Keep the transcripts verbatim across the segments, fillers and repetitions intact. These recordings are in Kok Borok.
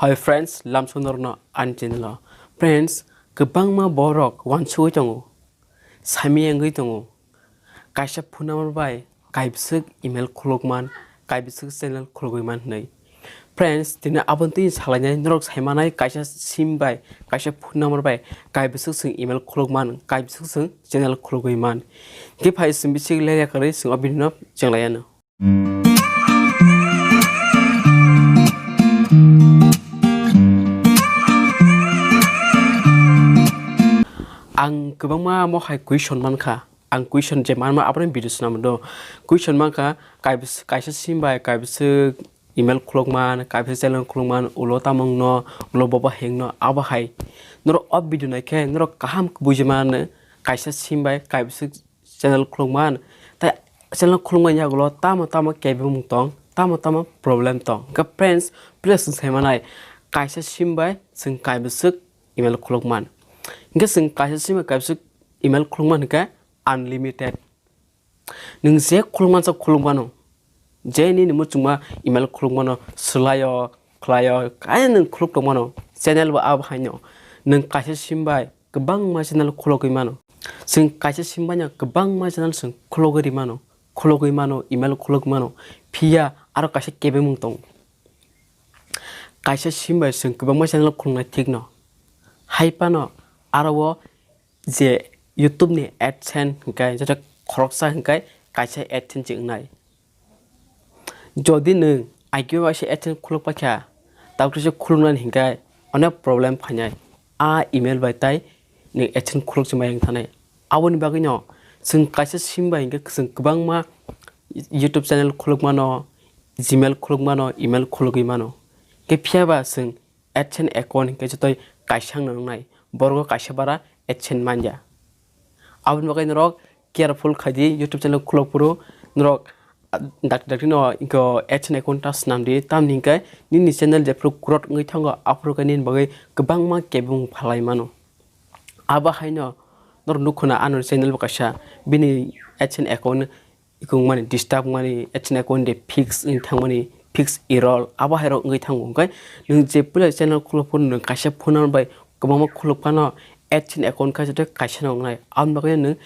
Hi friends, lamsong norokno ani channel o. Friends, kwbangma borok wansugwi tongo, sami wngwi tongo, kaisa phone number bai kaibwswk email khulukman, kaibwswk channel khulugwi man hwnwi. Friends, tini aboni twi salainai norok saimanai kaisa sim bai, kaisa phone number bai kaibwswk chwng email khulukman, kaibwswk chwng channel khulugwi man. Hwnkhe phai chwng bisik lerya kwrwi chwng o video no chenglaiyano. Ang kwbangma mohai question mankha. Ang question je manma abono video swnam do. Question mankha, kaibwswk, kaisa sim bai kaibwswk email khulukman, kaibwswk channel khulukman, ulo tamo wngno, ulo bobo hengno, abo hai. Norok o video naikhe norok kaham buji mano, kaisa sim bai kaibwswk channel khulukman, tai channel khulukmani yagulo tamo tamo kebengmung tong, tamo tamo problem tong. Hwnkhe friends, please chwng saimanai, kaisa sim bai chwng kaibwswk email khulukman. Hwnkhe chwng kaisa sim bai kaibwswk email khulukman hwnkhe unlimited. Nwng je khulukman sa khulukmano, je nini muchungma email khulukmano, swlaio, khlaio, kaya nwng khuluk tongmano, channel bo abo haino. Nwng kaisa sim bai kwbangma channel khulugwi mano. Chwng kaisa sim baino kwbangma channel chwng khulugwi rimano, khulugwi mano, email khulugwi mano. Phiya aro kaisa kebengmung tongo. Kaisa sim bai chwng kwbangma channel khulungnai thikno. Hai phano aro o je YouTube ni AdSense hwnkhe joto khoroksa hwnkhe kaisa AdSense se wngnai. Jodi nwng I Q I se AdSense khuluk paikha, tabuk se khuluknani hwnkhe onek problem phainai. A email bai tai nwng AdSense khuluk se mai wng thanai. Aboni bagwino chwng kaisa sim bai hwnkhe chwng kwbangma YouTube channel khuluk mano, Gmail khuluk mano, email khulugwi mano. Hwnkhe phiyaba chwng AdSense account hwnkhe jotoi kaisa wngna wngnai, borok kaisa bara AdSense manya. Aboni bagwi norok careful khaidi, YouTube channel khulok phuru norok, ah, dakti dakti no iko AdSense account ta swnam di, tamni hwnkhe nini channel jephuru growth wngwi thango, aphuru khe nini bagwi kwbangma kebengmung phalai mano. Abo haino norok nukho na, ano channel bo kaisa bini AdSense account ikung mani disturb mani, AdSense account de fix wng thangmani, fix error, abo hai rok wngwi thango. Hwnkhe nwng je puila channel khuluk phuru nwng kaisa phone number bai kwbangma khuluk phano AdSense account kaisa tei kaisa no wngnai. Aboni bagwi nwng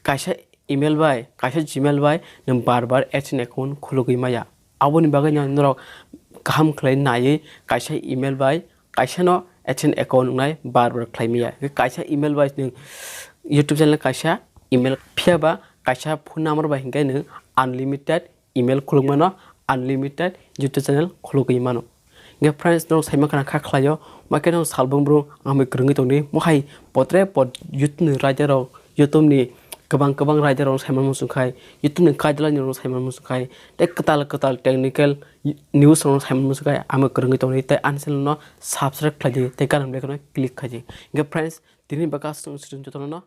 kaisa email bai, kaisa Gmail bai nwng bar bar AdSense account khulugwi maya. Aboni bagwi no norok kaham khlai naiwi kaisa email bai kaisa no AdSense account wngnai bar bar khlai maya. Kaisa email bai nwng YouTube channel kaisa email, phiyaba kaisa phone number bai hwnkhe nwng unlimited email khuluk mano, unlimited YouTube channel khulugwi mano. Hwnkhe friends, norok saima khana kha khlaio, makhe no salbrum brum ang bai kwrwngwi tongdi, mohai potre pot YouTube ni raida rok, YouTube ni kwbang kwbang raida rok saiman muchung khai, YouTube ni kaidalai ni rok saiman muchung khai, tei kwtal kwtal technical news rok saiman muchung khai, ang bai kwrwngwi tongdi, tei ani channel no subscribe khlaidi, tei gana bell icon no click khaidi. Hwnkhe friends, tini bwkha aswk, jotono no